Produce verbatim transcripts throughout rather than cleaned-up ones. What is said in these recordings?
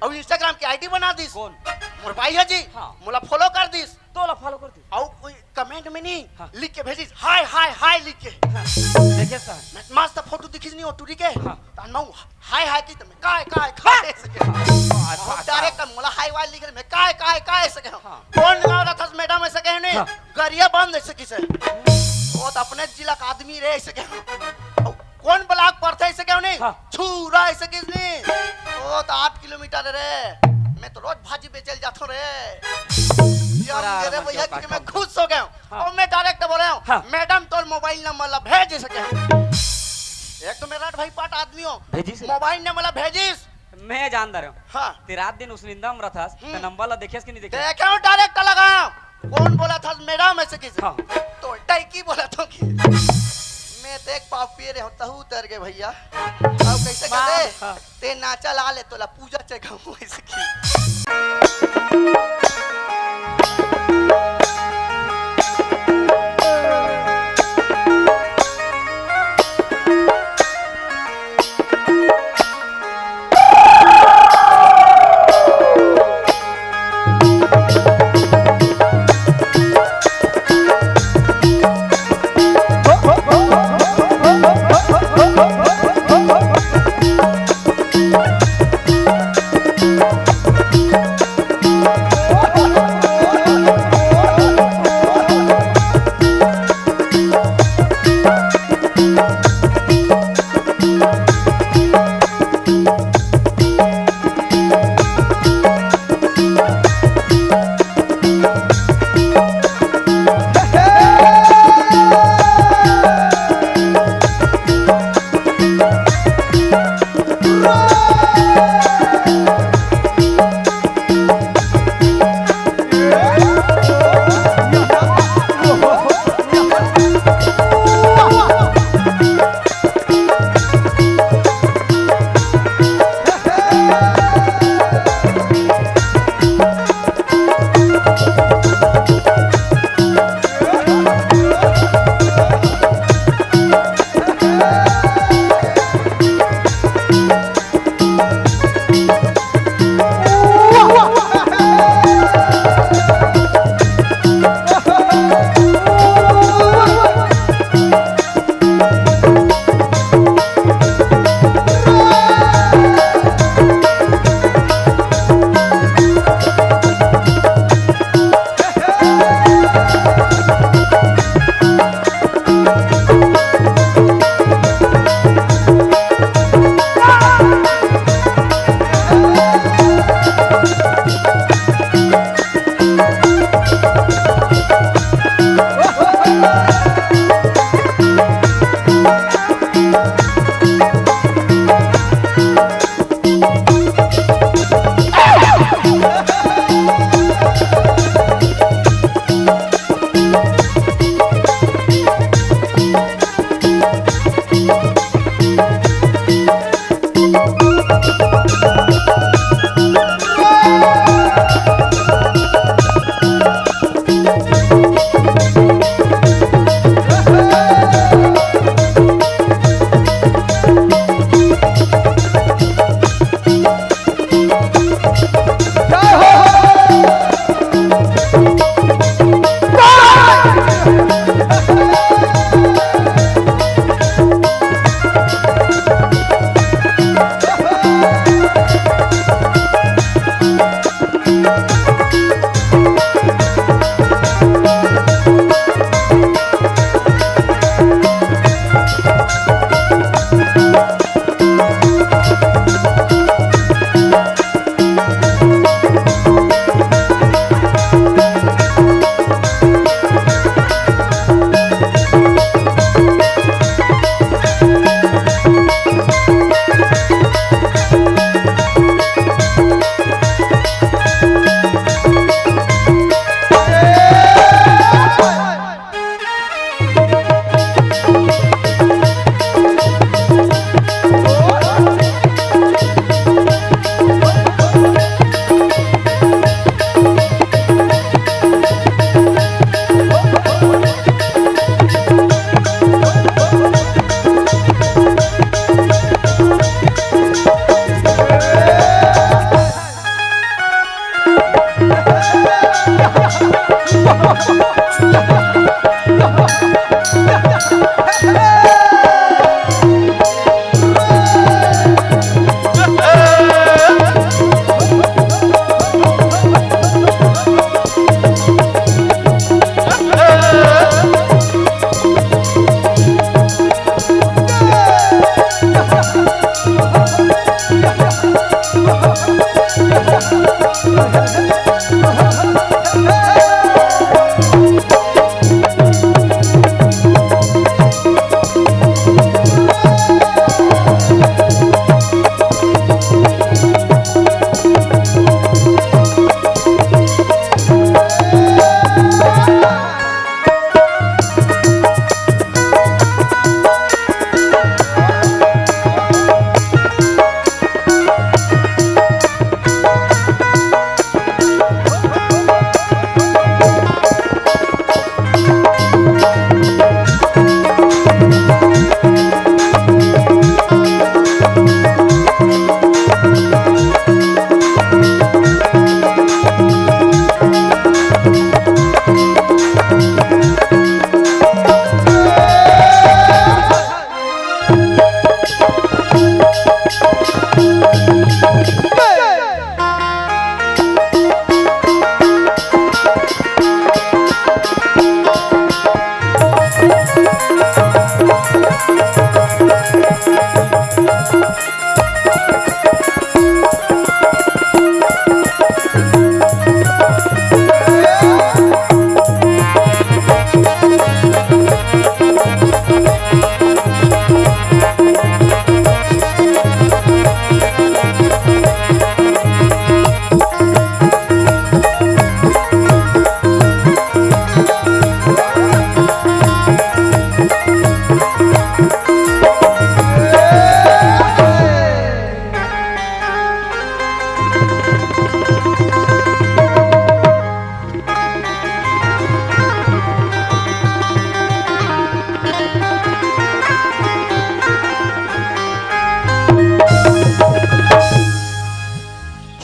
अउ Instagram के ID बना दिस। कौन? मोर भाई हे जी। हाँ। मोला फॉलो कर दिस। तोला फॉलो कर दिस। अउ कोई कमेंट में नहीं हाँ। लिख के भेजिस, हाय हाय हाय लिख के। देखे सर। मैं मस्त फोटो दिखिस नहीं ओ टूरी के। हाँ। तन मैं हाय हाय की त मैं काय काय काय ऐसे के। डायरेक्ट मोला हाय वाय लिख रहे, मैं काय काय काय ऐसे के। हाँ। कौन गाँव रथस मैडम ऐसे के नहीं? हाँ। गरियाबंद ऐसे किसे। वो त अपने जिला का आदमी रे ऐसे के। कौन ब्लॉक पड़थे ऐसे के नहीं? हाँ। छुरा ऐसे किस नहीं? वो त आठ किलोमीटर रे। मैं त रोज भाजी बेचल जाथो रे। ये हम अरे, मेरे अरे, भैया जो की मैं काका। खुश हो गया हूँ। हाँ। और मैं डायरेक्ट बोल रहा हूँ, हाँ। मैडम तोर मोबाइल नंबर ला भेज सके। एक तो मेरा भाई पाट आदमी हो। भेजिस रे। मोबाइल नंबर ला भेजिस। मैं जान दे रहा हूँ। हाँ। ते रात दिन उस निंदा में रथस, हम्म। ते नंबर ला देखेस कि नहीं देखेस? देखे हूँ, डायरेक्ट लगाया। कौन बोला था मैडम ऐसे किसे? हाँ। तो टैकी बोला था कि मैं तो एक पाव पिए रहे हूँ, तहू उतर गए भैया। अब कैसे मार। कहते? हाँ। ते नाचा ला ले तोला पूजा चघाऊ ऐसे की।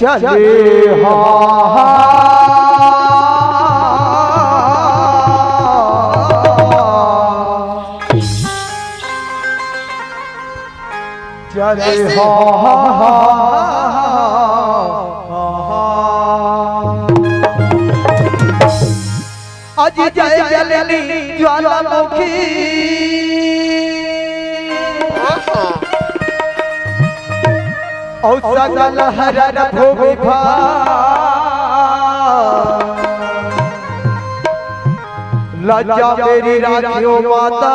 चले हा, चले हा। अजी जय जलनी ज्वालामुखी। अउ सदा लहरत भूमि भार। लज्जा मेरी राखियो माता।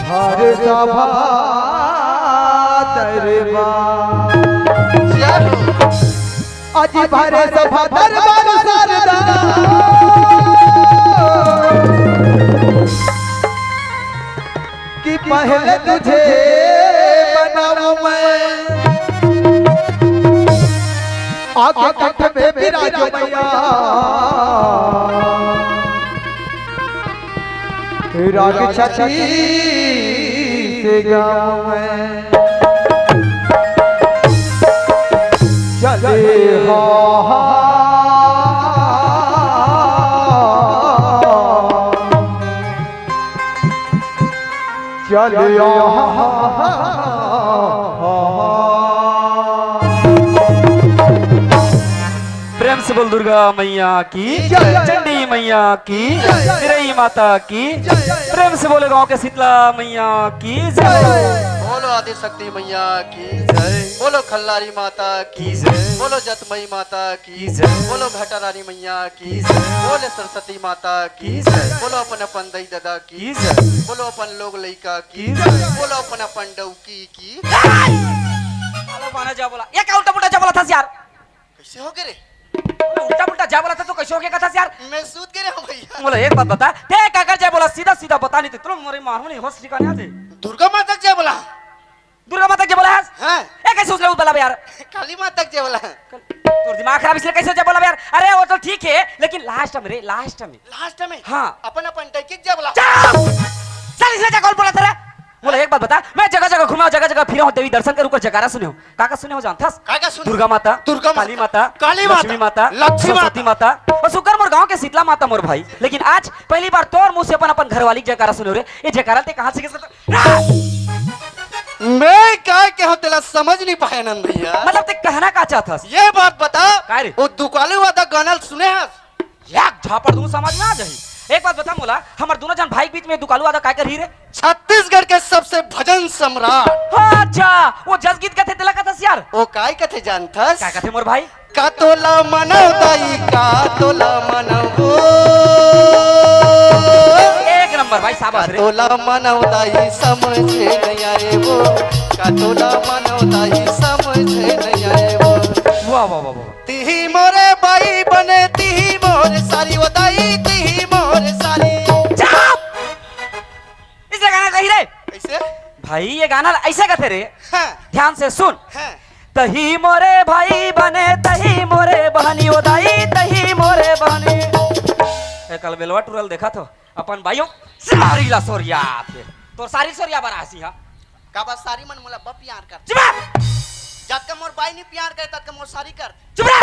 हर सभा दरबार। अजी भरे सभा दरबार शारदा, कि पहले तुझे बनाऊं मैं, आके कंठ में विराजो मैया, राग छत्तीसगढ़ में। चले हा, चले हा। प्रेम से बोल दुर्गा मैया की, जय। चंडी मैया की, जय। तिरई माता की, जय। प्रेम से बोलो गांव के शीतला मैया की जय। बोलो आदिशक्ति मैया की जय। बोलो खल्लारी माता की जय। बोलो जतमई माता की जय। बोलो घटारानी मैया की जय। बोलो सरस्वती माता की जय। बोलो अपन अपन दई ददा की जय। बोलो अपन लोग लइका की जय। बोलो अपन अपन डौकी की। साला बाना जा बोला, ये क्या उल्टा पुल्टा जा बोला था यार? कैसे हो गे रे? उल्टा पुल्टा जा बोला था तो कैसे हो गया था यार? मैं सूत गे रहा हूँ भैया। बोला एक बात बता, ते काकर जा बोला, सीधा सीधा बता, नहीं तो तुम मोरे मारू नहीं, होश ठिकाने आ जाए। दुर्गा माता के जय बोला। दुर्गा माता के जय बोला है? हाँ। ए, कैसे उसने बोला बे यार? काली माता के जय बोला। तोर दिमाग खराब, इसलिए कैसे जय बोला बे यार? अरे वो तो ठीक है, लेकिन लास्ट में रे, लास्ट में। लास्ट में? हाँ। अपन अपन डौकी के जय बोला। चुप! चल, इसने क्या कौन बोला तेरा? बोला एक बात बता, मैं जगह जगह घूमा हूँ, जगह जगह फिरा हूँ, देवी दर्शन के रुकर जयकारा सुने हूँ। का का सुने हो जानथस? का का सुने? दुर्गा माता, दुर्गा माता, काली माता, काली माता, लक्ष्मी माता, लक्ष्मी माता, सरस्वती माता, और सुकर मोर गांव के शीतला माता मोर भाई। लेकिन आज पहली बार तोर मुंह से अपन अपन घरवाली के जयकारा सुने रे। ये जयकारा ते कहां से किस? मैं काय कहूं तेला समझ नहीं पाए आनंद भैया। मतलब ते कहना का चाहथस? ये बात बता, काय रे? वो दुकालू वादा गाना सुने हस? एक झापड़ दूं, समझ में आ जाही। एक बात बता मोला, हमर दोनों जन भाई के बीच में दुकालू वादा काय करही रे? छत्तीसगढ़ के सबसे भजन सम्राट। अच्छा, वो जस गीत कथे तेला कथस यार। वो काय कथे जानथस? काय कथे मोर भाई? का तोला मनव दाई, का तोला मनव। एक नंबर भाई, शाबाश रे। का तोला मनव दाई समझे नहीं आए वो, का तोला मनव दाई समझे नहीं आए वो। वाह, वाह, वाह, वाह। तिही मोरे बाई बने, तिही मोरे सारी, वो दाई, तिही मोरे सारी। चुप! इसे गाना कही रे। कैसे? भाई, ये गाना ऐसे कहते रे। हाँ। ध्यान से सुन। हाँ। तही मोरे भाई बने, तही मोरे बहनी, ओ दाई, तही मोरे बहनी। ए, कल बेलवा टुरल देखा तो, अपन बाइयों सारी ला सोरिया थे। तोर सारी सोरिया बरासी हा। काबर सारी मन मोला ब प्यार कर। चुप रह! जतका मोर बाई नी प्यार करे, ततका मोर सारी कर। चुप रह!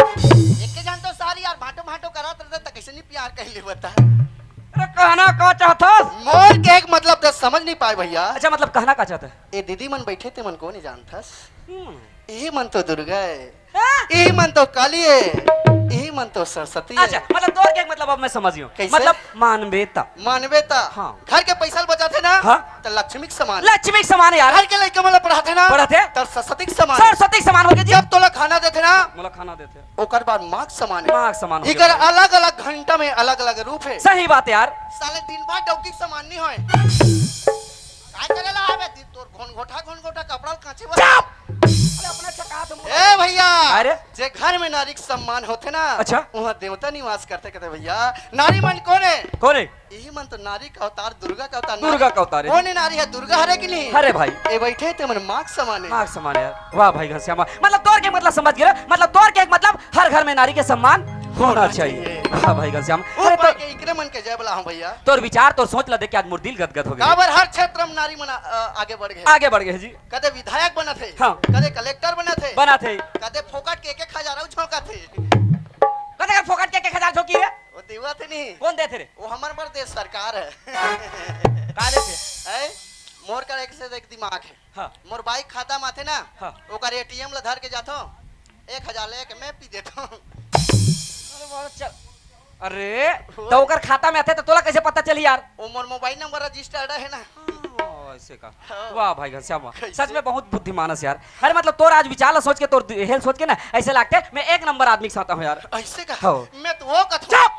एके जान तो सारी यार भांटो भांटो करत रहते, त कैसे नी प्यार कर ले बता? अरे कहना का चाहथस? मोर के एक मतलब त समझ नहीं पाए भैया। अच्छा, मतलब कहना का चाहत हे? ए दीदी मन बैठे ते मन को नहीं जानथस? हम्म। इही मन तो दुर्गा है। हाँ? इही मन तो काली है। इही मन तो सरस्वती है। अच्छा, मतलब तोर के एक मतलब अब मैं समझ गयो। कैसे? मतलब मानबे त। मानबे त। हाँ। घर के पैसा ल बचाथे ना, हाँ। त लक्ष्मी के समान। लक्ष्मी के समान यार। घर के लइका मन ल पढ़ाथे ना, पढ़ाथे। त सरस्वती के समान। सरस्वती के समान हो गया जी। जब तोला खाना देथे ना, मोला खाना देथे। ओकर बाद माँ के समान हे। माँ के समान हो इकर गया। अलग-अलग घंटा में अलग-अलग रूप हे। सही बात यार। साले दिन भर डौकी के समान नहीं होय। काय करे ला आवे? दिन तोर घोन घोटा, घोन घोटा कपड़ा ल कांचे बर। चुप! अरे अपना चका तुम। ए भैया, अरे? जे घर में नारी के सम्मान होथे ना, अच्छा? वहाँ देवता निवास करथे, कहथे, "भैया, नारी मन कोन हे?" कोन हे? इही मन तो नारी का अवतार, दुर्गा का अवतार। दुर्गा का अवतार हे। कोन हे नारी हे? दुर्गा हरे कि नहीं? हरे भाई। ए बैठे ते मन माँ के समान हे। माँ के समान हे यार। वाह भाई घनश्यामा। मतलब तोर के मतलब समझ गया, मतलब तोर के मतलब हर घर में नारी के सम्मान होना चाहिए। वाह भाई घनश्याम, अरे ऊपर तो के इकरे मन के जय बलाहूं भैया। तोर विचार, तोर सोच ला देख के आज मोर दिल गदगद हो गया। काबर हर क्षेत्र में नारी मन आ-, आगे बढ़ गए। आगे बढ़ गए जी। कदे विधायक बनत हे, हाँ। कदे कलेक्टर बनत हे, बनत हे। कदे फोकट के एक एक हजार अउ झोंकत हे। कदे कर फोकट के एक एक हजार झोंकी रे? वो देवत हे नहीं। कौन देथे रे? वो हमर प्रदेश सरकार हे। का देथे? हैं? मोर कर एक से एक दिमाग हे। हाँ। मोर बाइक खाता में आथे ना, हाँ। ओकर एटीएम ला धर के जाथो, एक हजार ले के मैं पी देथो। अरे बाबा, चल। अरे, तो ओकर खाता में आथे तो तोला कैसे पता चली यार? वो मोर मोबाइल नंबर रजिस्टर्ड हे ना। ओ, ऐसे का? हाँ। वाह भाई घनश्याम, वाह। कैसे? सच में बहुत बुद्धिमान हस यार। अरे मतलब तोर आज विचार ला सोच के, तोर हेल सोच के ना, ऐसे लागथे मैं एक नंबर आदमी के साथ हूँ यार। ऐसे का? हाँ। मैं तो वो कथूं। चुप!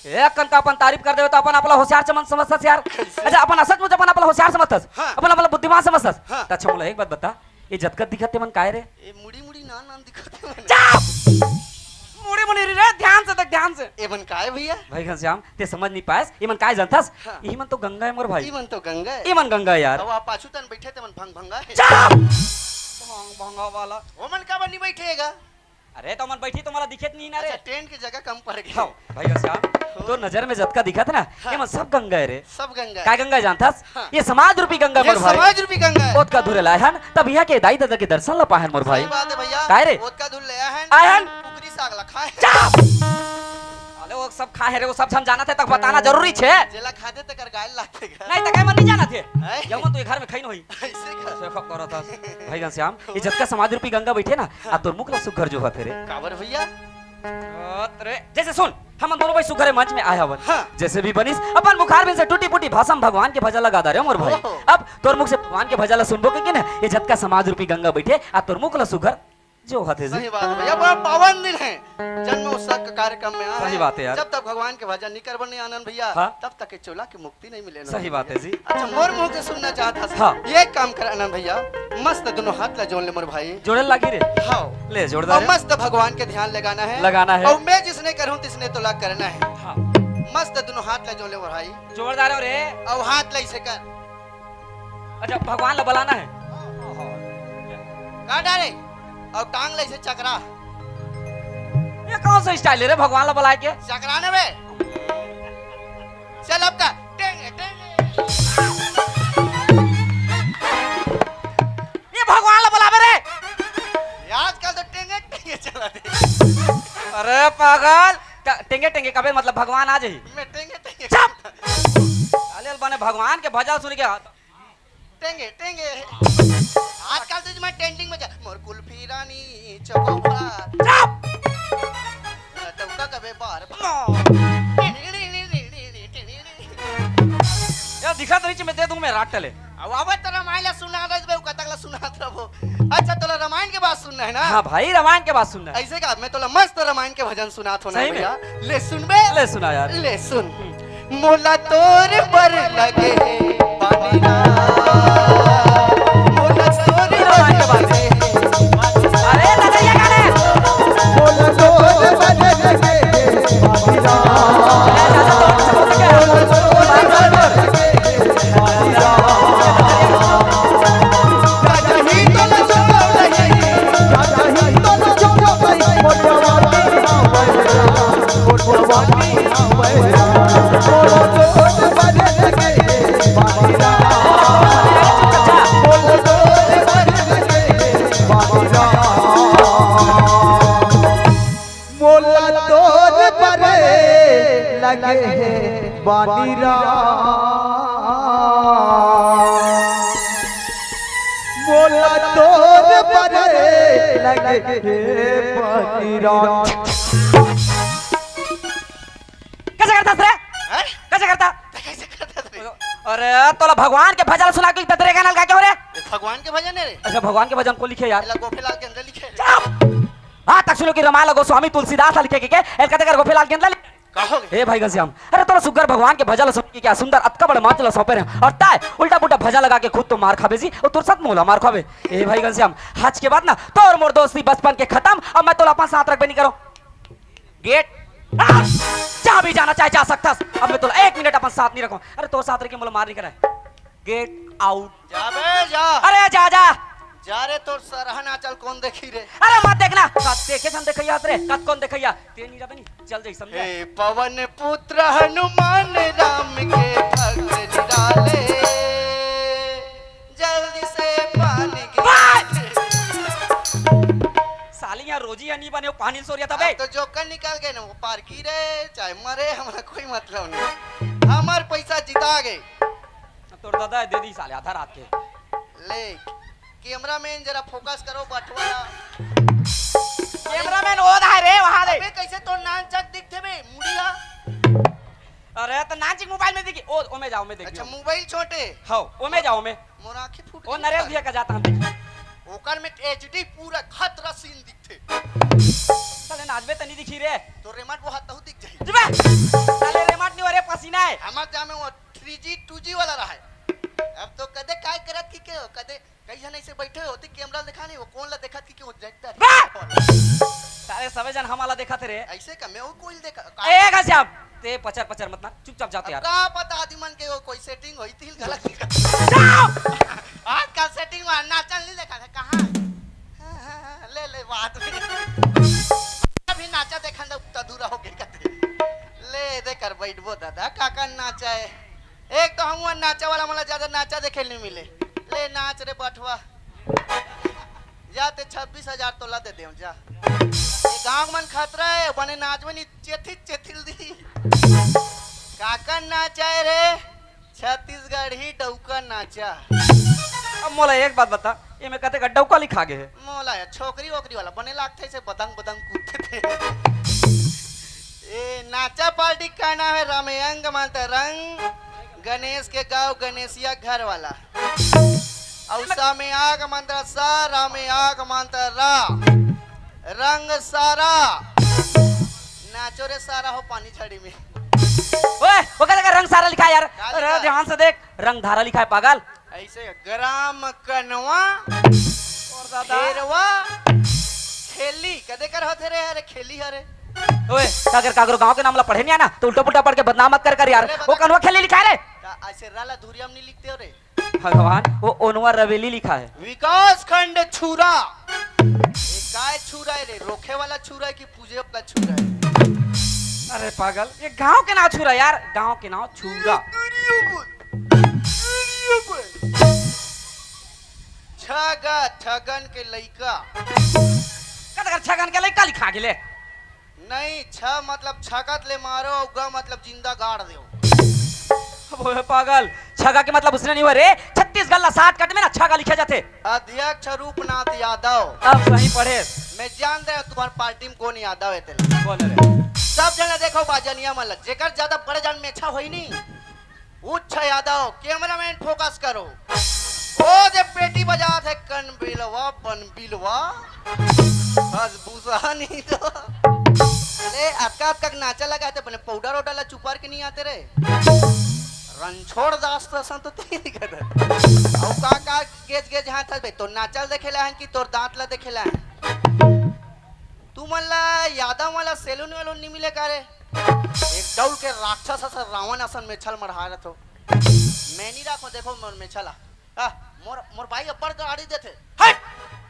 एक कन का अपन तारीफ कर देवे तो अपन आपला होशियार समझ, समझथस यार। कैसे? अच्छा, अपन सचमुच अपन आपला होशियार समझथस, हाँ। अपन आपला बुद्धिमान समझथस। हाँ। त अच्छा मोला एक बात बता, ये जतका दिखत हे मन काय रे? ये मुड़ी मुड़ी नान नान दिखत हे मन। चुप! मुड़ी मुड़ी रे, ध्यान से देख, ध्यान से। ये मन काय भैया? भाई घनश्याम, ते समझ नहीं पायस, ये मन काय जानथस? हाँ। ये मन तो गंगा हे मोर भाई। ये मन तो गंगा हे। ये मन गंगा हे यार। अब आप पाछू तन बैठे ते मन भंग भंगा हे। चुप! भंग भंगा वाला। वो मन काबर नहीं बैठेगा? अरे, तो मन बैठी तो मोला दिखे नहीं ना रे। अच्छा, टेंट के जगह कम पड़ गए। हाँ, भाई घनश्याम, हाँ। तोर नजर में जतका दिखत ना, हाँ। ये मन सब गंगा हे रे। सब गंगा हे। काय गंगा हे जानथस? हाँ। ये समाज रूपी गंगा हे ये मोर भाई। समाज रूपी गंगा हे। ओतका दूर ले आए हन, तब यहाँ के दाई ददा के दर्शन ला पाए हन मोर भाई। सही बात हे भैया। काय रे? ओतका दूर ले आए हन, आए हन। कुकरी साग ला खाए। चुप! अरे, वो सब खाए हे रे, वो सब हम जानत हे, तक बताना जरूरी छे। जेला खादे तकर गाय ला नहीं त काय मन नहीं जानत हे? हैं? ये मन तो ये घर में खई नहीं होही। ऐसे का? ऐसे फक करत हस। भाई घनश्याम, ये जतका समाज रूपी गंगा बैठे ना, हाँ। आ तोर मुख ला सुघर जोहत हे रे। काबर भैया? अत रे, जैसे सुन, हमन दोनों भाई सुघर मंच में आए हवन। हाँ। जैसे भी बनिस, अपन मुखारबिंद से टूटी फूटी भाषा में भगवान के भजन ला गा डारे मोर भाई। ओहो। अब तोर मुख से भगवान के भजन ला सुनबो के, के ना, ये जतका समाज रूपी गंगा बैठे, आ तोर मुख ला सुघर जोहत हे जी। सही बात हे भैया, बड़ा पावन दिन हे। जन्म उत्सव के कार्यक्रम में आए सही हन। बात हे यार। जब तक भगवान के भजन नहीं करबो नहीं आनंद भैया, हाँ। तब तक के चोला के मुक्ति नहीं मिले ना सही भैया। बात हे जी। अच्छा, मोर मुंह के सुनना चाहत हस। हाँ। ये काम कर आनंद भैया, मस्त दोनों हाथ ला जोड़ ले मोर भाई। जोड़े लागी रे। हाँ। ले, जोड़ डारे। मस्त भगवान के ध्यान लगाना हे। लगाना हे। अउ मैं जिसने करूँ तिसने तोला करना हे। हाँ। मस्त दोनों हाथ ला जोड़ ले मोर भाई। जोड़ डारे रे। अउ हाथ ला ऐसे कर। अच्छा, भगवान ला बलाना हे। का डारे? अउ टांग ला ऐसे चकरा। ये कौन सा स्टाइल हे रे, भगवान ला बलाए के? चकरा ने बे। चल अब का, टेंगे, टेंगे। ये भगवान ला बलाबे रे। ये आजकल तो टेंगे, टेंगे चलत हे। अरे पागल, ट-, टेंगे, टेंगे कबे, मतलब भगवान आ जाही। मैं टेंगे, टेंगे। चुप! अले बने भगवान के भजन सुन के टेंगे, टेंगे। आजकल तो मैं ट्रेंडिंग में जा, मोर कुल्फी रानी चकोबार। चुप! तो का कबे बार बार। यार, दिखा तो नहीं, मैं दे दूं, मैं रात टले। अब आवे तो रामायण ला सुना रहे बे, कतक ला सुनात रहो। अच्छा, तोला रामायण के बात सुनना हे ना? हाँ भाई, रामायण के बात सुनना हे। ऐसे का, मैं तोला मस्त रामायण के भजन सुनात हों ना सही में? भैया। ले सुन बे। ले सुना यार। ले सुन। मोला तोर बर लगे हे पानी ना। मोला तोर बर लगे हे पानी ना। अरे, नजरिया गाने। मोला तोर बर लगे हे पानी ना। मोला तोर बर लगे हे पानी ना। मोला तोर बरे लगे हे बानी राम। मोला तोर बरे लगे हे बानी राम। कैसे करता रे? हैं? कैसे करता? कैसे करता रे? अरे, तोला भगवान के भजन सुना के दतरे गाना लगा के हो रे? ये भगवान के भजन हे रे? अच्छा, भगवान के भजन को लिखे यार। एला गोपेलाल के अंदर लिखे रे। चुप! आज तक सुनो कि रामायण ला गोस्वामी तुलसीदास लिखे के, के, एल कते कर गोपेलाल के अंदर लिखे। का हो गे? ए भाई घनश्याम, अरे तोला सुग्घर भगवान के भजन ला सुन के क्या सुंदर अतका बड़े मंच ला सौंपे रहे, अउ ताय उल्टा पुल्टा भजन लगा के खुद तो मार खाबे जी, अउ तोर साथ मोला मार खाबे। ए भाई घनश्याम, आज के बाद ना तोर मोर दोस्ती बचपन के खतम, अब मैं तोला अपन साथ रखबे नहीं करो। गेट, आ, जहाँ भी जाना चाहे जा सकथस। अब मैं तोला एक मिनट अपन साथ नहीं रखूं। अरे तोर साथ रह के मोला मार नहीं करे। Get out. जा बे, जा। अरे जा, जा। जा रे, तोर सरहा नाचल कोन देखही रे? अरे मत देखना, कत देखे झन देखइया हत रे, कत कोन देखइया? ते नी जाबे नी, चल जाई समझे। हे पवन पुत्र हनुमान राम के भक्त निराले, जल्दी से पानी गिरा दे। साली, यहाँ रोजी या नी बने, वो पानी सोरिया था बे। अब तो जोकर निकल गए ना, वो पार की रे, चाहे मरे, हमरा कोई मतलब नहीं। हमार पैसा जिता गए। तोर दादा दे दी साले आधा रात के। ले, कैमरामैन जरा फोकस करो बटवा ला। कैमरामैन ओ दा रे, वहां दे। अबे कैसे तोर नानचक दिखथे बे, मुड़िया? अरे तो नानचक मोबाइल में दिखी। ओ, ओमे जाओ, मैं देखी। अच्छा, मोबाइल छोटे। हां, ओमे जाओ, मैं। मोर आंखें फूट ओ गई नरेश साले। भैया का जाता हम देखी। ओकर में एचडी पूरा खतरा सीन दिखथे। साले नाचबे त नहीं दिखी रे। तो रेमट वो हाथ तहु दिख जाए। जिबे। साले रेमट नहीं, अरे पसीना है। हमार जामे वो थ्री जी टू जी वाला रहा है। अब तो कदे काय करत कि के हो, कदे कई झन ऐसे बैठे होते, कैमरा दिखा नहीं, वो कौन ला देखत कि के वो देखता है। बे! साले सबे झन हमाला देखत रे। ऐसे का मैं वो कोई देखा का? ए घनश्याम, ते पचर पचर मत ना, चुपचाप जाते अब यार। का पता आदि मन के वो कोई सेटिंग होई थी गलत। चुप! आजकल सेटिंग में नाचल नहीं देखा था कहाँ? हाँ, हाँ, हाँ, ले ले बात में। अभी नाचा देखन दे, उतना दूर हो गए कते। ले दे कर बैठबो दादा, काका नाचा है। एक तो हम नाचा वाला मला ज्यादा नाचा देखे नहीं मिले। ले नाच रे बठवा। जा ते छब्बीस हजार तोला दे देव जा। ये गांव मन खतरा है, बने नाच में नहीं चेथिल चेथिल दी। काका नाचा है रे, छत्तीसगढ़ी डौका नाचा। अब मोला एक बात बता, ये में कते का डौका लिखा गे है? मोला या छोकरी वोकरी वाला बने लागथे से बदंग बदंग कूदथे। ए नाचा पार्टी का नाम है रामयंग मंत्र रंग, गणेश के गांव गणेशिया घर वाला। और सामयाग मंत्र सा, रामयाग मंत्र रा, रंग सारा। नाचो रे सारा हो पानी झड़ी में। ओए, ओकर जगह रंग सारा लिखा है यार। का लिखा अरे है? ध्यान से देख, रंग धारा लिखा है पागल। ऐसे ग्राम कनवा और दादा। खेरवा खेली कदे कर होथे रे, अरे खेली हरे। ओए, काकर काकरो गांव के नाम ला पढ़े नहीं आना, तो उल्टा पुल्टा पढ़ के बदनाम मत कर कर यार। अरे वो दादा। कनवा खेली लिखा है रे। ता ऐसे राला धुरिया में नहीं लिखते हो रे। भगवान, वो ओनवा रवेली लिखा है। विकास खंड छुरा। ये काय छुरा है रे? रोखे वाला छुरा है कि पूजे वाला छुरा है? अरे पागल, ये गांव के नाम छुरा यार, गांव के नाम छुरा। छगा ठगन के लइका। कत कर छगन के लइका लिखा गेले? नहीं, छ मतलब छगत ले मारो, और ग मतलब जिंदा गाड़ दो। अब ओए पागल, छगा के मतलब उसने नहीं हुआ रे। छत्तीसगढ़ ला साठ कट में ना छगा लिखा जाते। अध्यक्ष रूपनाथ यादव। अब सही पढ़े। मैं जान रहे तुम्हार पार्टी में कौन यादव है तेरे। कौन है रे? सब जने देखो बाजनिया मन ला, जेकर ज्यादा बड़े जान मेछा होई नहीं। उच्च यादव, कैमरामैन फोकस करो। ओ जे पेटी बजात है कन बिलवा, बन बिलवा। बस भूसा नहीं तो। अरे अतका अतका नाचा लगा थे, बने पाउडर वाउडर ला चुपार के नहीं आते रे। रणछोड़ दास तो असन तो तीन दिखत है। और का का गेज गेज हाथ है बे, तो नाचल देखे ला हन कि तोर दांत ला देखे ला हन? तू मन ला यादव वाला सैलून वैलून नहीं मिले का रे? एक डौल के राक्षस असन रावण असन मेछल मढ़ा रथो। मैं नहीं राखो, देखो मोर मेछल आ। आ, मोर, मोर भाई अब्बड़ गाड़ी देथे। हट!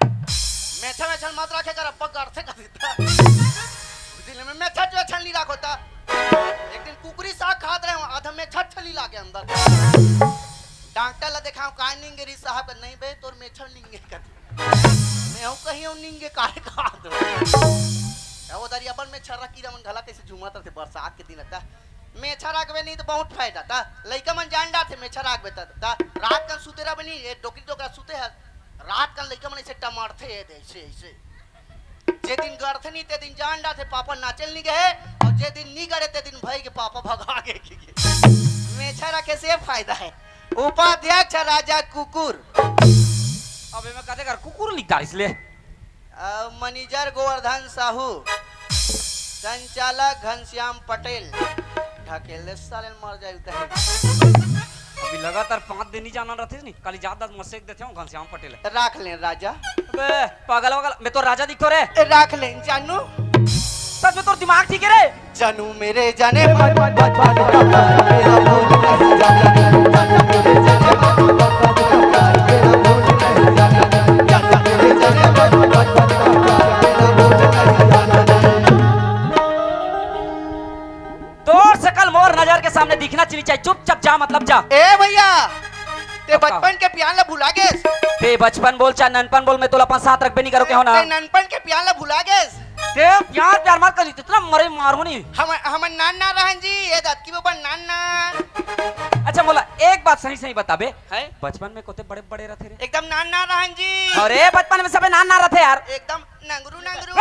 मेछल, मेछल मत राखे कर, अब्बड़ गाड़थे कर देता। दिल में मेछल, मेछल नहीं राखो ता। एक दिन कुकरी साग खात रहे, आधा मेछल छली लागे अंदर। डॉक्टर ला देखाओ, काय निंगे री साहब का, नहीं बे, तोर मेछल निंगे कर। मैं हूँ कहीं हूँ निंगे काहे कहा दो। ए, वो दरिया बन में छर्रा कीड़ा मन घला कैसे झूमत रथे बरसात के दिन रहता। मेछा रखबे नहीं तो बहुत फायदा था। लइका मन जान डारथे मेछा रखबे त, त रात कन सुते रहबे नहीं, ये डोकरी डोकरा सुते है। रात कन लइका मन ऐसे टमारथे, ये दे, ऐसे, ऐसे। जे दिन गड़थे नहीं, ते दिन जान डारथे, पापा नाचल नहीं गए, और जे दिन नहीं गड़े, ते दिन भाई के पापा भगा गए। मेछा रखे से फायदा है। उपाध्यक्ष राजा कुकुर। अब एमे कते कर कुकुर लिख डारिस ले। अ, मैनेजर गोवर्धन साहू, संचालक घनश्याम पटेल। ढकेल दे साले, मर जाए उतारे। अभी लगातार पाँच दिन नहीं जाना रहते नहीं, कल जात दस मसेक देते हो घनश्याम पटेल। राख ले राजा। बे, पागल वागल, मैं तो राजा दिखतो रे। ए, राख ले जानू। सच में तोर दिमाग ठीक है रे? जानू मेरे जाने मन, बचपन का प्यार मेरा भूल नहीं जाना। जानू मेरे जाने मन, बचपन का प्यार मेरा भूल नहीं जाना। जानू मेरे बचपन बोल चाहे ननपन बोल, मैं तोला अपन साथ रखबे नहीं करो के हो ना। ते ननपन के प्यार ला भुला गेस। ते प्यार प्यार मत करी, इतना मरे मारो नहीं। हम हम नान ना रहन जी, ये दतकी बबा नान ना। अच्छा मोला एक बात सही सही बताबे, हैं? बचपन में कोते बड़े बड़े रहते रे? एकदम नान ना रहन जी। अरे बचपन में सबे नान ना रहते यार। एकदम नंगरू नंगरू।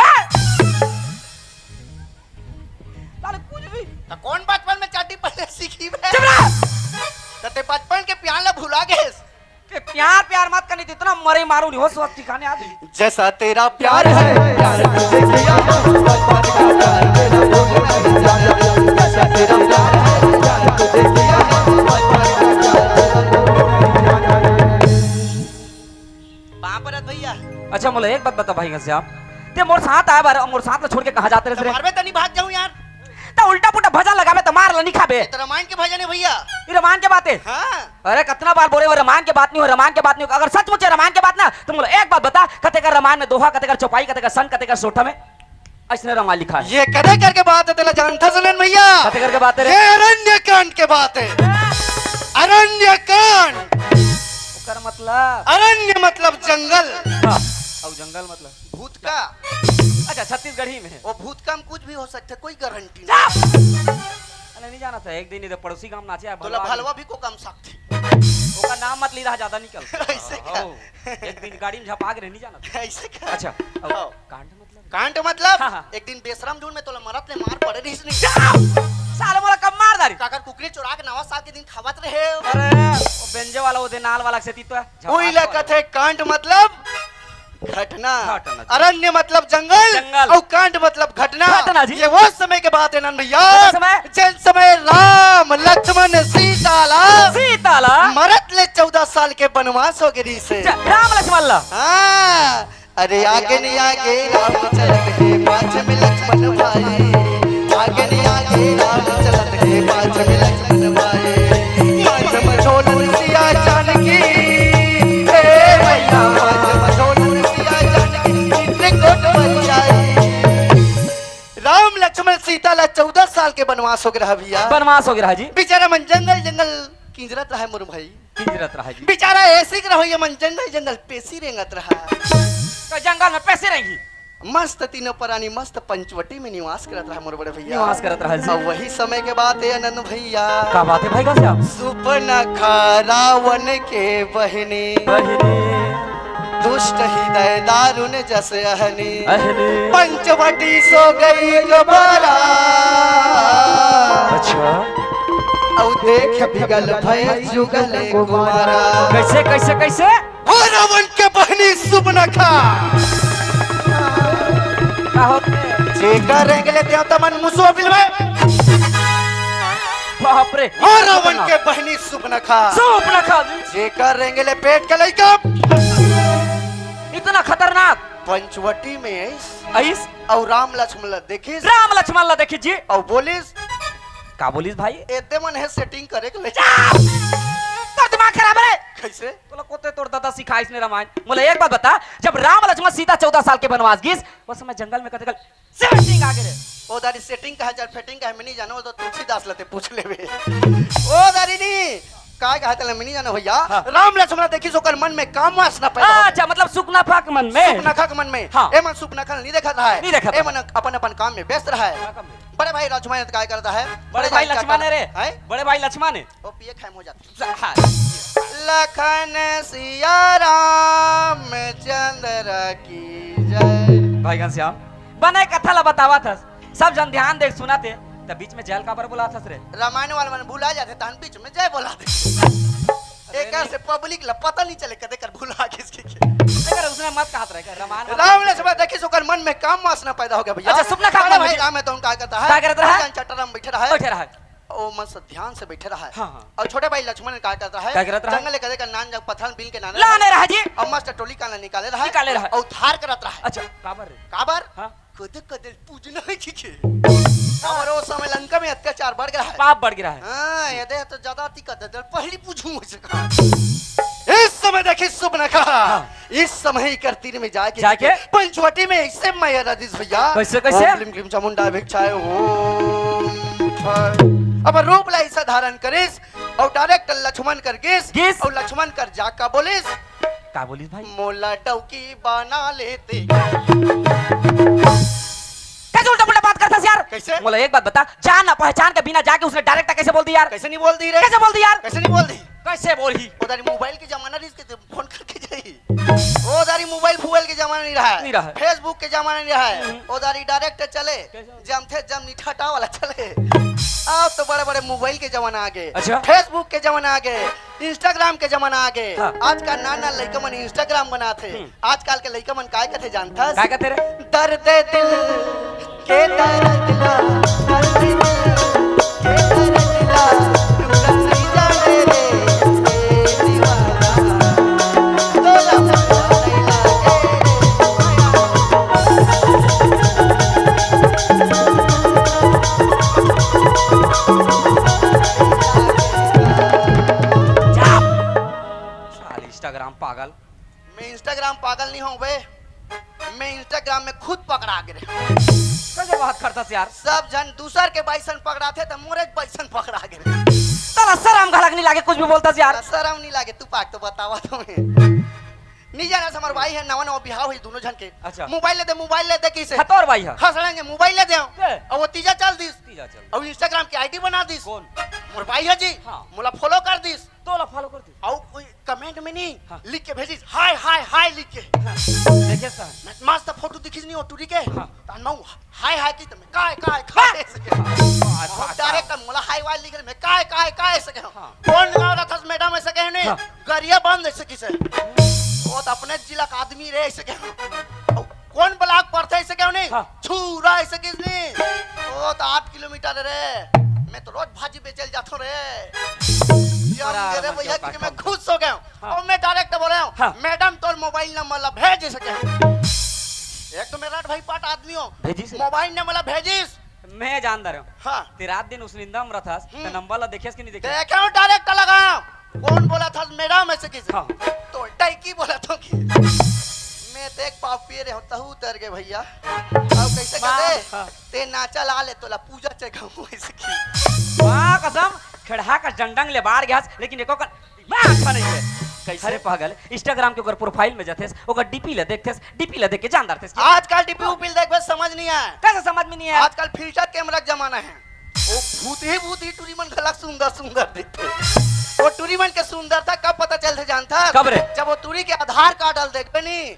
साले कुछ भी। त कौन बचपन में चड्डी पहने सीखी बे? चुप रह। त ते बचपन के प्यार ला भुला गेस। ते प्यार प्यार मत करनी, इतना मरे मारू नहीं हो, सोच ठिकाने आ जाए। जैसा तेरा प्यार है, प्यार तुझे किया है, बचपन का प्यार तेरा भूल नहीं जाया। जैसा तेरा प्यार है, प्यार तुझे किया है, बचपन का प्यार तेरा भूल नहीं जाया। बाप रे भैया। अच्छा मोला एक बात बता भाई घनश्याम, ते मोर साथ आए बार, मोर साथ ला छोड़ के कहाँ जाते रहे? मारबे तनी भाग जाऊं यार। त उल्टा पुल्टा भजन लगाबे त मार ला नहीं खाबे। ये तो रामायण के भजन है भैया। ये रामायण के बात है। हाँ। अरे कतना बार बोले हो रामायण के बात नहीं हो, रामायण के बात नहीं हो। अगर सचमुच है रामायण के बात ना तो मोला एक बात बता, कते कर रामायण में दोहा, कते कर चौपाई, कते कर संत, कते कर सोठा में ऐसने रामायण लिखा है। ये कते कर के बात है, तेला जानता सुनन भैया? कते कर के बात है रे? ये अरण्य कांड के बात है। अरण्य कांड। ओकर मतलब? अरण्य मतलब जंगल। हाँ। और जंगल मतलब? भूत का। अच्छा, छत्तीसगढ़ी में। वो भूत का में कुछ भी हो सकता है, कोई गारंटी नहीं। अरे नहीं जाना था, एक दिन इधर पड़ोसी गांव नाचे आया, तोला भलवा। भलवा भी को कम सकते। ओकर नाम मत ली रहा, ज्यादा निकल। ऐसे का? हो, एक दिन गाड़ी में झपा के रहे, नहीं जाना था। ऐसे का? अच्छा, अब हाँ। कांड मतलब? कांड मतलब? हाँ, हाँ। एक दिन बेशरम झूठ में तोला मरत ले मार पड़े रहीस नहीं। साले मोला कब मार डारी? काकर कुकरी चोरा के नवा साल के दिन खावत रहे। अरे, वो बेंजे वाला, वो दे नाल वाला से ती तो है। झपा उइला के कथे कांड मतलब घटना। घटना। अरण्य मतलब जंगल, जंगल। अउ कांड मतलब घटना। घटना जी। ये वो समय के बात है नन भैया, कौन समय? जेन समय राम, लक्ष्मण, सीता ला, सीता ला। मरत ले चौदह साल के बनवास हो गे रहिसे। अच्छा, राम लक्ष्मण ला। हाँ, अरे आगे नहीं आगे राम चलत हे, पाछ में लक्ष्मण भाई। आगे नहीं आगे राम चलत हे, पाछ में लक्ष्मण भाई। पाछ में झोलन सिया जानकी, ए भैया, पाछ में झोलन सिया जानकी, चित्रकूट पर जाई। राम लक्ष्मण सीता ला चौदह साल के बनवास हो गे रहा भैया। बनवास हो गे रहा जी। बेचारा मन जंगल जंगल किंजरत रहा मोर भाई। किंजरत रहा जी। बेचारा ऐसे के रहो ये मन जंगल जंगल पेशी रेंगत रहा। तो जंगल में पेशी रेंगी। मस्त तीनों परानी मस्त पंचवटी में निवास करत रहा मोर बड़े भैया। निवास करत रहा जी। अब वही समय के बात है आनंद भैया। का बात है भाई घनश्याम? सुपनखा रावण के बहिनी। बहिनी। दुष्ट हृदय दारुण जस अहनी। अहनी। पंचवटी सो गई गबारा। अच्छा। अउ देख बिगल भय जुगल कुमारा। कैसे, कैसे, कैसे? ओ रावण के बहिनी सुपनखा। का हो? जेकर रेंगले देवता मन मुसो बिलवे। बाप रे। ओ रावण के बहिनी सुपनखा। सुपनखा। जेकर रेंगले पेट के लइका। इतना खतरनाक। पंचवटी में आइस। आइस? अउ राम लक्ष्मण ला देखिस। राम लक्ष्मण ला देखिस जी। अउ बोलिस। का बोलिस भाई? एते मन हे setting करे के ले। तोर दिमाग खराब है। कैसे? तोला कोते तोर दादा सिखाइस ने रामायण? मोला एक बात बता, जब राम लक्ष्मण सीता चौदह साल के बनवास गिस, उस समय जंगल में कते कल setting आ गे रे। ओ दारी setting कहा जर fitting कहा मैं नहीं जानो, वो तो तुलसीदास ला ते पूछ लेबे। ओ दारी नहीं, काय कहा तेला मैं नहीं जानो भैया। हाँ। राम लक्ष्मण देखिस ओकर मन में काम वासना पैदा हो गे। अच्छा, मतलब सुपनखा के मन में। सुपनखा के मन में। हाँ। ए मन सुपनखा नहीं देखत रहा है। नहीं देखत ए रहा। मन अपन अपन काम में व्यस्त रहा है। क्या काम में? बड़े भाई लक्ष्मण काय करता है? बड़े भाई लक्ष्मण है रे। हैं? बड़े भाई लक्ष्मण है। वो पिए खाए में हो जाता है। हाँ। लखन सिया रामचंद्र की जय। भाई घनश्याम, बने कथा ला बतावत हस, सब जन ध्यान दे सुनत हे, त बीच में जय ल काबर बुलात हस रे? रामायण वाला मन भुला जाथे, तहन बीच में जय बोला दे। अरे एकर नहीं। से public ला पता नहीं चले कदे कर भुला किसके के। एकर उसने मत कहत रहे, कर रामायण वाला राम लक्ष्मण देखिस ओकर मन में काम वासना पैदा हो गया भैया। अच्छा, सुपनखा बड़ा मन भाई जी। राम है तो उनका कहता है। का करत रहा? भगवान चट्टान में बैठे रहा है। बैठे रहा है। ओ मस्त ध्यान से बैठे रहा है। हाँ, हाँ। और छोटे भाई लक्ष्मण का करता है? का करत रहा? जंगल ले कदे का नान जंग पत्थर बीन के नाने लाने रहा जी। और मस्त टोली का निकाले रहा। निकाले रहा। और धार करत रहा। अच्छा, काबर रे? काबर? हाँ। कदे कदे पूजना है की के? और वो समय लंका में अत्याचार बढ़ गया है। पाप बढ़ गया है। हाँ, ये दे तो ज्यादा अति कदे दे पहली पूछूं मुझे कहा। इस समय देखिए सुपनखा। हाँ। इस समय ही कर तीर में जाके जाके? पंचवटी में ऐसे माया राधेश भैया। कैसे, कैसे? ओम क्लीम क्लीम चामुंडा भिक्षाय ओम। अब रूप ला ऐसा धारण करिस और direct लक्ष्मण कर गिस। गिस। और लक्ष्मण कर जाका बोलिस। का बोलिस भाई? मोला डौकी बना लेते। कैसे उल्टा पुल्टा बात करथस यार? कैसे? मोला एक बात बता, जान ना पहचान के बिना जाके उसने डायरेक्ट कैसे बोल दी यार? कैसे नहीं बोल दी रे? कैसे बोल दी यार? कैसे नहीं बोल दी? कैसे बोल ही? ओ दारी मोबाइल के जमाना रहिस के फोन करके जाही। ओ दारी मोबाइल फोबाइल के जमाना नहीं रहा है। नहीं रहा है। Facebook के जमाना नहीं रहा है। हम्म। ओ दारी डायरेक्ट चले। कैसे? जमथे जम निठटा वाला चले। अब तो बड़े बड़े मोबाइल के जमाना आ गए। अच्छा। Facebook के जमाना आ गए। Instagram के जमाना आ गए। हाँ। आज का नाना लइका मन Instagram बनाथे। हम्म। आजकल के लइका मन काय कथे जानथस? काय कथे रे? दर्द दिल के दर्द ला, दर्द दिल के दर्द ला, तू नहीं जाने रे, ए दीवाना, तोला पता नहीं लागे रे। जा। साले Instagram पागल। मैं Instagram पागल नहीं हूँ बे, मैं Instagram में खुद पकड़ा गे रहे। कैसे बात करथस यार? सब झन दूसर के बाइसन पकड़ाथे त मोरे बाइसन पकड़ा गे रहे। साला शरम घलक नहीं लागे, कुछ भी बोलथस यार। ना शरम नहीं लागे, तू पाक तो बतावा तुम्हें। नहीं जाना, हमर भाई है, नवा नवा बिहाव है दोनों झन के। अच्छा। मोबाइल ले दे, मोबाइल ले दे, किसे? हाँ, तोर भाई है। हंसड़ेंगे, मोबाइल ले दे। ए। अब वो तीजा चल दिस। तीजा चल। अब Instagram की ID बना दिस। कौन? मोर भाई है जी। हाँ। मोला follow कर दिस। तोला follow कर दिस। अउ कोई comment में नहीं, हाँ। लिख के भेजिस, "हाय, हाय, हाय" लिख के। हाँ। देखे सर। मैं मस्त फोटो दिखिस नहीं वो टूरी के। हाँ। तन मैं हाय, हाय की तो मैं काय, काय, काय ऐसे के। हाँ, हाँ, हाँ। Direct मोला हाय, वाय लिख ले, मैं काय, काय, काय ऐसे के। हाँ। कौन गाँव रथस मैडम ऐसे के नहीं? हाँ। गरिया बंद ऐसे किसे। वो तो अपने जिला का आदमी रे ऐसे के। कौन block पड़थे ऐसे के नहीं? हाँ। छूरा ऐसे किस नहीं? वो तो आठ किलोमीटर रे। मैं तो रोज भाजी बेचल जाथो रे। ये हम बड़ा दे रे मतलब भैया का कि मैं काम। खुश हो गया हूँ। हाँ। और मैं direct बोल रहा हूँ, हाँ। मैडम तोर मोबाइल नंबर ला भेज सके। एक तो मेरा भाई पाट आदमी हो। भेजिस? मोबाइल नंबर ला भेजिस। मैं जान दे रहा हूँ। हाँ। ते रात दिन उस निंदा में रथस, हम्म। ते नंबर ला देखेस कि नहीं देखेस? देखे हूँ, direct लगा। कौन बोला था मैडम ऐसे किसे? हाँ। तो टैकी बोला था कि मैं तो एक पाव पिए रहे हूँ, तहू उतर गए भैया। अब कैसे वाह, कहते? हाँ। ते नाचा ला ले तोला पूजा चढ़ाऊं ऐसे की। वाह कसम, खेड़हा का डंडंग ले बाहर गया, लेकिन एको कर वाह, अच्छा नहीं है। कैसे? अरे पागल, Instagram के ओकर profile में जाथेस, ओकर DP ला देखथेस, DP ला देख के जान डारथेस कि आजकल DP उपी ला देखबे समझ नहीं आए। कैसे समझ में नहीं आए? आजकल filter camera के जमाना है। वो भूत ही भूत ही टूरी मन घलक सुंदर सुंदर दिखथे। वो टूरी मन के सुंदरता कब पता चलथे जानथस? कब रे? जब वो टूरी के आधार कार्ड ला देखबे नी,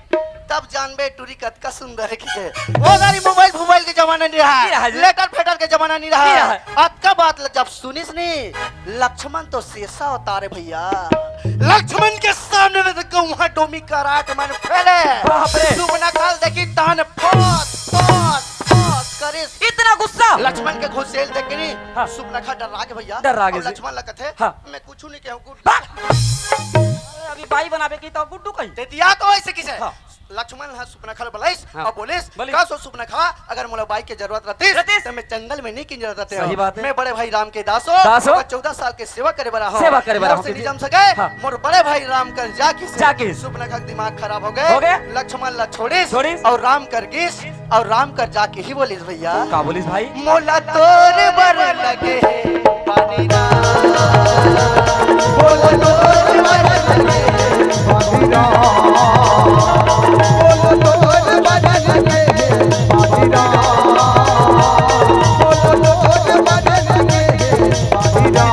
तब जानबे टूरी कतका सुंदर है कि है। वो सारी मोबाइल फोबाइल के जमाना नहीं रहा नहीं रहा है, जी। लेटर फेटर के जमाना नहीं रहा नहीं रहा है। है। अतका बात ल-, जब सुनिस नी, लक्ष्मण तो शेषा अवतार है भैया। लक्ष्मण के सामने में तो गौहा डोमी कराट मन फैले। बाप रे। सुपनखा ल देखिस तहन फस, फस, फस करिस। इतना गुस्सा? लक्ष्मण के घुसेल देख के नी, हाँ। सुपनखा डर्रा गे भैया। डर्रा गे और जी। लक्ष्मण ला कथे, हाँ। मैं कुछ नहीं कहूँ, गुड्डू। हाँ। अरे, अभी बाई बनाबे की तो गुड्डू कही। ते दिया तो ऐसे किसे? हाँ। लक्ष्मण ह सुपनखा ल बलाइस हाँ। और बोलिस, बोलिस। कस ओ सुपनखा, अगर मोला बाई के जरूरत रहतिस, रहतिस। तो मैं जंगल में नहीं किंजरत रहते सही हो। बात है। मैं बड़े भाई राम के दास हो, दास हो। और चौदह साल के सेवा करे बर आए हो। सेवा करे बर आए हो, मोर से जी। नहीं जम सके, हाँ। मोर बड़े भाई राम कर जाके से जाके। सुपनखा के दिमाग खराब हो गए। हो गए। लक्ष्मण ला छोड़िस, छोड़िस। और राम कर गिस, और राम कर जाके ही बोलिस भैया। का बोलिस भाई? मोला तोर बर लगे हे पानी ना। मोला तोर बर लगे हे पानी ना। मोला तोर बर लगे हे पानी ना। मोला तोर बर लगे हे पानी ना।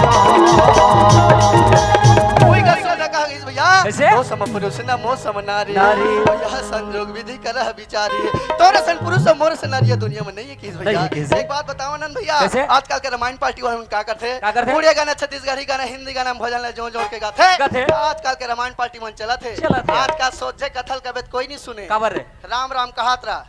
कोई का सोना कहा गई भैया? कैसे? मौसम पुरुष ना मौसम नारी। नारी। भैया संजोग विधि करह विचारी। तोरे सन पुरुष और मोरे सन नारी दुनिया में नहीं है किस भैया? नहीं है किस? एक बात बताओ आनंद भैया, कैसे? आजकल के रामायण पार्टी वाले मन का करथे? का करथे? बुढ़िया गाना, छत्तीसगढ़ी गाना, हिंदी गाना, भजन ला जोड़ जोड़ के गाथे। गाथे। आजकल के रामायण पार्टी मन चलत हे। चलत हे। आजकल सोझे कथा ल कबे त कोई नहीं सुने। काबर रे? राम राम कहत रहा।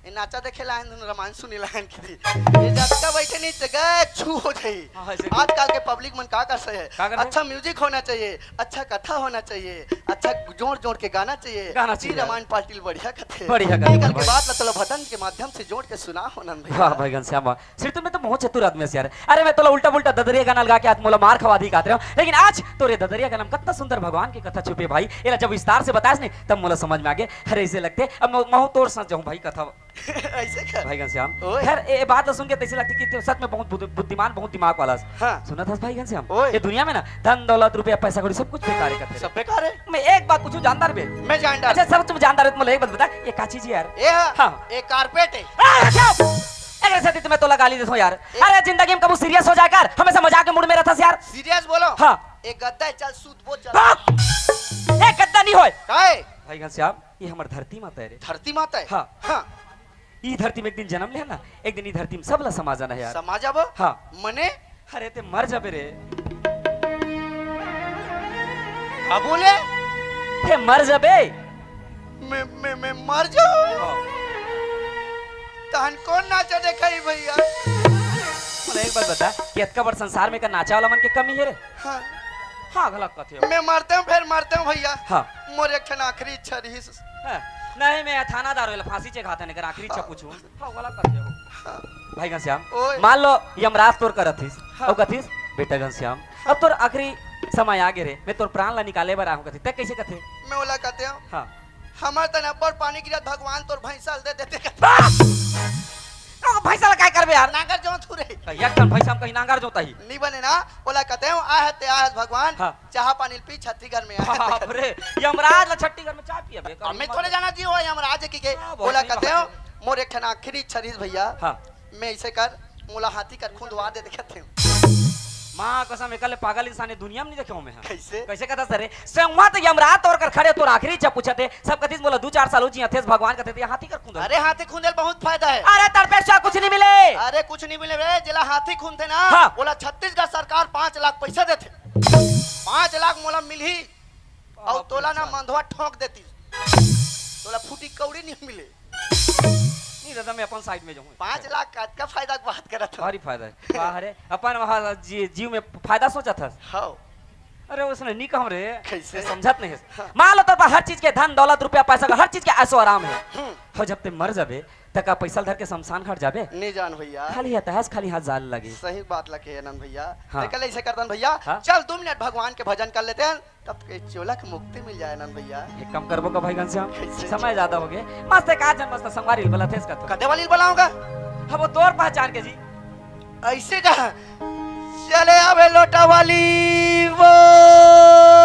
ये नाचा देखे ला आयन, रामायण सुने ला आयन की थी। ये जतका बैठे नहीं जगह छू हो जाई। हाँ, ऐसे। आजकल के पब्लिक मन का करथे? का करथे? अच्छा म्यूजिक होना चाहिए, अच्छा कथा होना चाहिए, अच्छा जोड़ जोड़ के गाना चाहिए। गाना फिर चाहिए। रामायण पाटिल बढ़िया कथे। बढ़िया कथे, ये करके भाई। बात ला तोला भजन के माध्यम से जोड़ के सुना हो नन भैया। वाह भाई घनश्याम, वाह। सिर्फ तुम्हें तो बहुत चतुर आदमी है यार। अरे मैं तोला उल्टा पुल्टा ददरिया गाना लगा के आज मोला मार खवा दी कहत रहे हो, लेकिन आज तोरे ददरिया गाना में कितना सुंदर भगवान की कथा छुपे भाई। एला जब विस्तार से बतास नहीं तब मोला समझ में आ गए। अरे ऐसे लगथे अब मैं, महू तोर साथ जाऊं भाई कथा। ऐसे कर। भाई घनश्याम, ओए। खैर, ए, ए बात ला सुन के तइसे लगथे कि तैं सच में बहुत बुद्धि-, बुद्धिमान, बहुत दिमाग वाला हस। हाँ। सुनत हस भाई घनश्याम, ओए। ए दुनिया में ना धन, दौलत, रुपया, पैसा, कौड़ी सब कुछ बेकारे कथे रे। सब बेकार हे। मैं एक बात पूछूं, जानदार बे? मैं जानदार। अच्छा, सब तुम जानदार हो, तो मोला एक बात बता, ये का चीज हे यार? ये हा? हाँ। ये carpet हे। अरे, चुप! एकरे सेती तो मैं तोला गाली देथों यार। ए- अरे, जिंदगी में कभू serious हो जाय कर, हमेशा मजाक के mood में रथस यार। Serious बोलो। हाँ। ये गद्दा हे, चल सूत बो, चल। बाप! ये गद्दा नहीं होय। काहे? भाई घनश्याम, ये हमर धरती माता हे रे। धरती माता हे? हाँ। हाँ। ई धरती में एक दिन जनम ले ना, एक दिन ई धरती में सब ला समा जाना हे यार। समा जाबो? हाँ। मने? अरे, तैं मर जाबे रे। का बोले? तैं मर जाबे। मैं, मैं, मैं मर जाऊं? हाँ। तहन कौन नाचा देखाही भैया? मोला एक बात बता कि अतका बड़ संसार में का नाचा वाला मन के कमी हे रे? हाँ। हाँ, घलक कथे हो। मैं मरतेंव, फेर मरतेंव भैया। हाँ। मोर एक ठन आखिरी इच्छा रहिस। हाँ। नहीं, मैं थानादार होइला फांसी चघाथंव, एकर आखिरी इच्छा हाँ। पूछूं। हाँ, घलक कथे हो। हाँ। भाई घनश्याम, ओए। मान लो यमराज तोर करा रथिस, हाँ। अउ कथिस, "बेटा घनश्याम, अब तोर आखिरी समय आगे रे, मैं तोर प्राण ला निकाले बर आहूं," कथे। तैं कइसे कथे? मैं ओला कथे हंव, हाँ। "हमर तन अब्बड़ पानी गिरत, भगवान तोर भैंसा ल दे देते," कथे। बाप! अब भैंसा ला काय करबे यार? नांगर जोत हूं रे। एक ठन भैंसा में कहीं नांगर जोताही? नी बने ना, ओला कथे हंव, "आय हस ते आय हस भगवान, हाँ। चाहा पानी ल पी, छत्तीसगढ़ में आय हस ते।" बाप रे, यमराज ला छत्तीसगढ़ में चाय पियाबे? अब मैं थोड़े जानत हंव, यमराज हे कहिके, हाँ, बहुत ओला सही कथे हंव, बात हे। "मोर एक ठन आखिरी इच्छा रहिस भैया।" हाँ। मैं अइसे कर, मोला हाथी कर खुंदवा दे, देखत हंव। माँ कसम, एकर ले पागल इंसान ये दुनिया में नी देखे हंव मैं। कइसे? कइसे कथस रे? संगवारी तो यमराज तोर कर खड़े, तोर आखिरी इच्छा पूछत हे। सब कथिस मोला दू चार साल अउ जियाथेस, भगवान कथे ते हाथी कर खुंद। अरे हाथी खुंदे ले बहुत फायदा हे। अरे तड़पेस चाहे कुछ नी मिले। अरे कुछ नी मिले रे, जेला हाथी खुंदथे ना, हाँ। ओला छत्तीसगढ़ सरकार पाँच लाख पैसा देथे। पाँच लाख मोला मिलही, अउ बाप रे, तोला ना अच्छा। मंधवा ठोंक देतिस। तोला फूटी कौड़ी नी मिले। नहीं दादा, मैं अपन side में जाहूं। पाँच लाख का अतका फायदा के बात करत हस। भारी फायदा हे। वाह रे, अपन वहाँ जी-, जीव में फायदा सोचत हस। हाँ। अरे, ओइसने नी कहंव रे। कइसे? समझत नहीं हस। हाँ। मान लो तोर पास हर चीज के धन, दौलत, रुपया, पैसा का हर चीज के ऐशो आराम हे। हम्म। अउ जब तैं मर जाबे, त का पैसा ल धर के शमशान घाट जाबे? नी जान भैया। खाली हाथ, खाली हाथ जाय ल लगही। सही बात ला कहे आनंद भैया। हाँ। तैं कल अइसे करथन भैया, हाँ। चल दू मिनट भगवान के भजन कर लेतेन। तब के चोला के मुक्ति मिल जाय आनंद भैया। एक काम करबो का भाई घनश्याम? कइसे? समय ज्यादा होगे। मस्त एक आध झन मस्त संगवारी ल बलाथेस का तो। कते वाली ल बलाहूं? हाँ, वो तोर पहचान के जी। अइसे का? चले आबे लोटा वाली वो।